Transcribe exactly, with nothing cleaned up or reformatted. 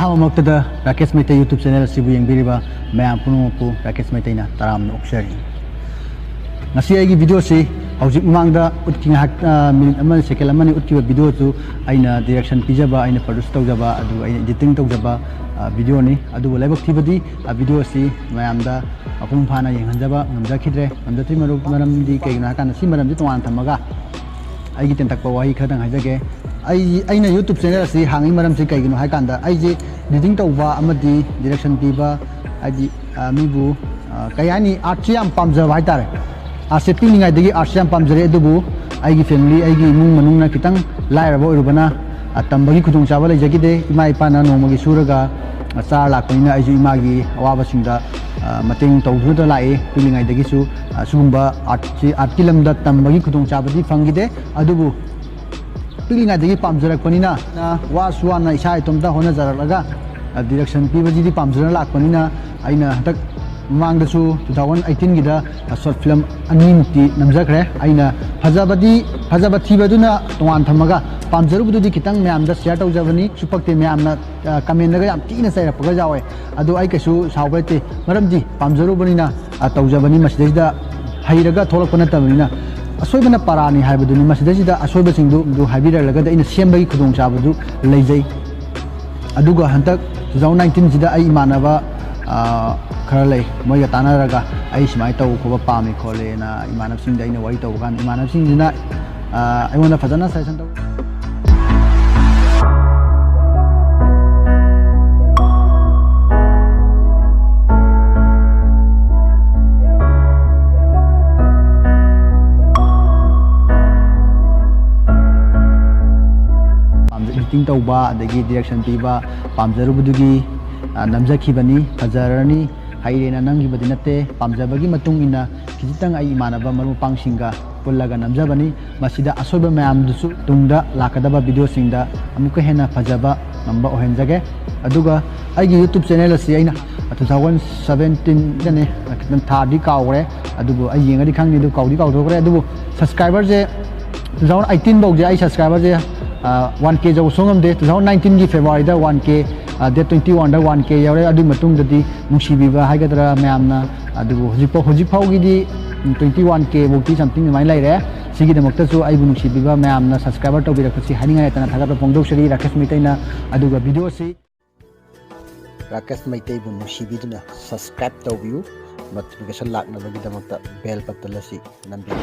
ꯑꯍꯥꯟꯕꯃꯛꯇꯗ Rakesh Meitei YouTube channel ꯑꯁꯤꯕꯨ ꯌꯦꯡꯕꯤꯔꯤꯕ ꯃꯌꯥꯝ ꯄꯨꯝꯅꯃꯛꯄꯨ ꯔꯥꯀꯦꯁ ꯃꯩꯇꯩꯅ ꯇꯔꯥꯝꯅ ꯑꯣꯛꯆꯔꯤ꯫ ꯉꯁꯤ ꯑꯩꯒꯤ video ꯑꯁꯤ ꯍꯧꯖꯤꯛ ꯃꯃꯥꯡꯗ ꯎꯠꯈꯤ ꯉꯥꯏꯍꯥꯛ, ꯑ, minute ꯑꯃ, second ꯑꯃꯅꯤ ꯎꯠꯈꯤꯕ video ꯑꯗꯨ ꯑꯩꯅ direction ꯄꯤꯖꯕ, ꯑꯩꯅ produce ꯇꯧꯖꯕ, ꯑꯗꯨꯒ ꯑꯩꯅ editing ꯇꯧꯖꯕ, ꯑ, video ꯅꯤ꯫ ꯑꯗꯨꯕꯨ ꯂꯥꯏꯕꯛ ꯊꯤꯕꯗꯤ, ꯑ, video ꯑꯁꯤ ꯃꯌꯥꯝꯗ ꯃꯄꯨꯡ ꯐꯥꯅ ꯌꯦꯡꯍꯟꯖꯕ ꯉꯝꯖꯈꯤꯗ꯭ꯔꯦ꯫ ꯉꯝꯖꯗ꯭ꯔꯤ ꯃꯔꯨꯞ, ꯃꯔꯝꯗꯤ ꯀꯩꯒꯤꯅꯣ ꯍꯥꯏꯀꯥꯟꯗ, ꯁꯤ ꯃꯔꯝꯁꯤ ꯇꯣꯉꯥꯟꯅ ꯊꯝꯃꯒ ꯑꯩꯒꯤ ꯇꯦꯟꯇꯛꯄ ꯋꯥꯍꯩ ꯈꯔꯗꯪ ꯍꯥꯏꯖꯒꯦ꯫ ꯑꯩ, ꯑꯩꯅ YouTube channel ꯑꯁꯤ ꯍꯥꯡꯉꯤ ꯃꯔꯝꯁꯤ ꯀꯩꯒꯤꯅꯣ ꯍꯥꯏꯀꯥꯟꯗ, ꯑꯩꯁꯦ editing ꯇꯧꯕ ꯑꯃꯗꯤ direction ꯄꯤꯕ, ꯍꯥꯏꯗꯤ, ꯑ, ꯃꯤꯕꯨ, ꯑ, ꯀꯩ ꯍꯥꯏꯅꯤ, artꯁꯤ ꯌꯥꯝ ꯄꯥꯝꯖꯕ ꯍꯥꯏꯇꯥꯔꯦ꯫ Artꯁꯦ ꯄꯤꯛꯂꯤꯉꯩꯗꯒꯤ artꯁꯦ ꯌꯥꯝ ꯄꯥꯝꯖꯔꯛꯑꯦ, ꯑꯗꯨꯕꯨ ꯑꯩꯒꯤ family, ꯑꯩꯒꯤ ꯏꯃꯨꯡ ꯃꯅꯨꯡꯅ ꯈꯤꯇꯪ ꯂꯥꯏꯔꯕ ꯑꯣꯏꯔꯨꯕꯅ, ꯑ, ꯇꯝꯕꯒꯤ ꯈꯨꯗꯣꯡꯆꯥꯕ ꯂꯩꯖꯈꯤꯗꯦ꯫ ꯏꯃꯥ ꯏꯄꯥꯅ ꯅꯣꯡꯃꯒꯤ ꯁꯨꯔꯒ, ꯑ, ꯆꯥꯔ ꯂꯥꯛꯄꯅꯤꯅ ꯑꯩꯁꯨ ꯏꯃꯥꯒꯤ ꯑꯋꯥꯕꯁꯤꯡꯗ, ꯑ, ꯃꯇꯦꯡ ꯇꯧꯗꯨꯅ ꯂꯥꯛꯏ꯫ ꯄꯤꯛꯂꯤꯉꯩꯗꯒꯤꯁꯨ, ꯑ, ꯁꯤꯒꯨꯝꯕ artꯁꯤ, artꯀꯤ ꯂꯝꯗ ꯇꯝꯕꯒꯤ ꯈꯨꯗꯣꯡꯆꯥꯕꯗꯤ ꯐꯪꯈꯤꯗꯦ, ꯑꯗꯨꯕꯨ ꯄꯤꯛꯂꯤꯉꯩꯗꯒꯤ ꯄꯥꯝꯖꯔꯛꯄꯅꯤꯅ, ꯑ, ꯋꯥꯁꯨ ꯋꯥꯅ ꯏꯁꯥ ꯏꯇꯣꯝꯇ ꯍꯣꯠꯅꯖꯔꯛꯂꯒ, ꯑ, direction ꯄꯤꯕꯁꯤꯗꯤ ꯄꯥꯝꯖꯅ ꯂꯥꯛꯄꯅꯤꯅ, ꯑꯩꯅ ꯍꯟꯗꯛ ꯃꯃꯥꯡꯗꯁꯨ two thousand eighteenꯒꯤꯗ, ꯑ, short film ꯑꯅꯤꯃꯨꯛꯇꯤ ꯅꯝꯖꯈ꯭ꯔꯦ꯫ ꯑꯩꯅ ꯐꯖꯕꯗꯤ, ꯐꯖꯕ ꯊꯤꯕꯗꯨꯅ ꯇꯣꯉꯥꯟ ꯊꯝꯃꯒ, ꯄꯥꯝꯖꯔꯨꯕꯗꯨꯗꯤ ꯈꯤꯇꯪ ꯃꯌꯥꯝꯗ share ꯇꯧꯖꯕꯅꯤ꯫ ꯁꯨ ꯄꯛꯇꯦ, ꯃꯌꯥꯝꯅ, ꯑ, commentꯗꯒ ꯌꯥꯝ ꯊꯤꯅ ꯆꯩꯔꯛꯄꯒ ꯌꯥꯎꯋꯦ꯫ ꯑꯗꯨ ꯑꯩ ꯀꯩꯁꯨ ꯁꯥꯎꯕ ꯂꯩꯇꯦ, ꯃꯔꯝꯗꯤ ꯄꯥꯝꯖꯔꯨꯕꯅꯤꯅ, ꯑ, ꯇꯧꯖꯕꯅꯤ꯫ ꯃꯁꯤꯗꯩꯁꯤꯗ ꯍꯩꯔꯒ ꯊꯣꯛꯂꯛꯄ ꯅꯠꯇꯕꯅꯤꯅ, ꯑꯁꯣꯏꯕꯅ ꯄꯔꯥꯅꯤ ꯍꯥꯏꯕꯗꯨꯅꯤ꯫ ꯃꯁꯤꯗꯩꯁꯤꯗ ꯑꯁꯣꯏꯕꯁꯤꯡꯗꯨ, ꯑꯗꯨ ꯍꯥꯏꯕꯤꯔꯛꯂꯒꯗꯤ ꯑꯩꯅ ꯁꯦꯝꯕꯒꯤ ꯈꯨꯗꯣꯡꯆꯥꯕꯗꯨ ꯂꯩꯖꯩ꯫ ꯑꯗꯨꯒ ꯍꯟꯗꯛ two thousand nineteenꯁꯤꯗ ꯑꯩ ꯏꯃꯥꯟꯅꯕ, ꯑ, ꯈꯔ ꯂꯩ, ꯃꯣꯏꯒ ꯇꯥꯟꯅꯔꯒ ꯑꯩ ꯁꯨꯃꯥꯏꯅ ꯇꯧꯕ ꯈꯣꯠꯄ ꯄꯥꯝꯃꯤ ꯈꯣꯠꯂꯦꯅ ꯏꯃꯥꯟꯅꯕꯁꯤꯡꯗ ꯑꯩꯅ ꯋꯥꯔꯤ ꯇꯧꯕ ꯀꯥꯟꯗ, ꯏꯃꯥꯟꯅꯕꯁꯤꯡꯁꯤꯅ, ꯑ, ꯑꯩꯉꯣꯟꯗ ꯐꯖꯅ suggestion ꯇꯧ꯫ ꯄꯥꯝꯖ-, editing ꯇꯧꯕ, ꯑꯗꯒꯤ direction ꯄꯤꯕ ꯄꯥꯝꯖꯔꯨꯕꯗꯨꯒꯤ, ꯑ, ꯅꯝꯖꯈꯤꯕꯅꯤ꯫ ꯐꯖꯔꯅꯤ, ꯍꯩꯔꯦꯅ ꯅꯝꯈꯤꯕꯗꯤ ꯅꯠꯇꯦ꯫ ꯄꯥꯝꯖꯕꯒꯤ ꯃꯇꯨꯡ ꯏꯟꯅ ꯈꯤꯖꯤꯛꯇꯪ ꯑꯩ ꯏꯃꯥꯟꯅꯕ ꯃꯔꯨꯞ ꯃꯄꯥꯡꯁꯤꯡꯒ ꯄꯨꯜꯂꯒ ꯅꯝꯖꯕꯅꯤ꯫ ꯃꯁꯤꯗ ꯑꯁꯣꯏꯕ ꯃꯌꯥꯝꯗꯨꯁꯨ ꯇꯨꯡꯗ ꯂꯥꯛꯀꯗꯕ videoꯁꯤꯡꯗ ꯑꯃꯨꯛꯀ ꯍꯦꯟꯅ ꯐꯖꯕ ꯉꯝꯕ ꯑꯣꯏꯍꯟꯖꯒꯦ꯫ ꯑꯗꯨꯒ ꯑꯩꯒꯤ YouTube channel ꯑꯁꯤ ꯑꯩꯅ two thousand seventeenꯗꯅꯦ, ꯈꯤꯇꯪ ꯊꯥꯗꯤ ꯀꯥꯎꯈ꯭ꯔꯦ, ꯑꯗꯨꯕꯨ ꯑꯩ ꯌꯦꯡꯉꯗꯤ ꯈꯪꯅꯤ, ꯑꯗꯨ ꯀꯥꯎꯗꯤ ꯀꯥꯎꯊꯣꯛꯈ꯭ꯔꯦ꯫ ꯑꯗꯨꯕꯨ subscriberꯁꯦ two thousand eighteen ꯐꯥꯎꯁꯦ ꯑꯩ subscriberꯁꯦ, ꯑ, one K ꯌꯧꯕ ꯁꯨꯡꯉꯝꯗꯦ꯫ Two thousand nineteenꯒꯤ Februaryꯗ one K, ꯑ, ꯗꯦꯠ ꯇ꯭ꯋꯦꯟꯇꯤ ꯋꯥꯟꯗ ꯋꯥꯟ ꯀꯦ ꯌꯧꯔꯦ꯫ ꯑꯗꯨꯒꯤ ꯃꯇꯨꯡꯗꯗꯤ ꯅꯨꯡꯁꯤꯕꯤꯕ ꯍꯥꯏꯒꯗ꯭ꯔꯥ ꯃꯌꯥꯝꯅ, ꯑꯗꯨꯕꯨ ꯍꯧꯖꯤꯛꯐꯥꯎ, ꯍꯧꯖꯤꯛ ꯐꯥꯎꯒꯤꯗꯤ ꯇ꯭ꯋꯦꯟꯇꯤ ꯋꯥꯟ ꯀꯦ ꯐꯧꯗꯤ something ꯑꯗꯨꯃꯥꯏꯅ ꯂꯩꯔꯦ꯫ ꯁꯤꯒꯤꯗꯃꯛꯇꯁꯨ ꯑꯩꯕꯨ ꯅꯨꯡꯁꯤꯕꯤꯕ ꯃꯌꯥꯝꯅ subscriber ꯇꯧꯕꯤꯔꯛꯄꯁꯤ ꯍꯥꯏꯅꯤꯡꯉꯥꯏ ꯂꯩꯇꯅ ꯊꯥꯒꯠꯄ ꯐꯣꯡꯗꯣꯛꯆꯔꯤ꯫ ꯔꯥꯀꯦꯁ ꯃꯩꯇꯩꯅ꯫ ꯑꯗꯨꯒ video ꯑꯁꯤ ꯔꯥꯀꯦꯁ ꯃꯩꯇꯩꯕꯨ ꯅꯨꯡꯁꯤꯕꯤꯗꯨꯅ subscribe ꯇꯧꯕꯤꯌꯨ, notification ꯂꯥꯛꯅꯕꯒꯤꯗꯃꯛꯇ bell button ꯑꯁꯤ ꯅꯝꯕꯤꯌꯨ꯫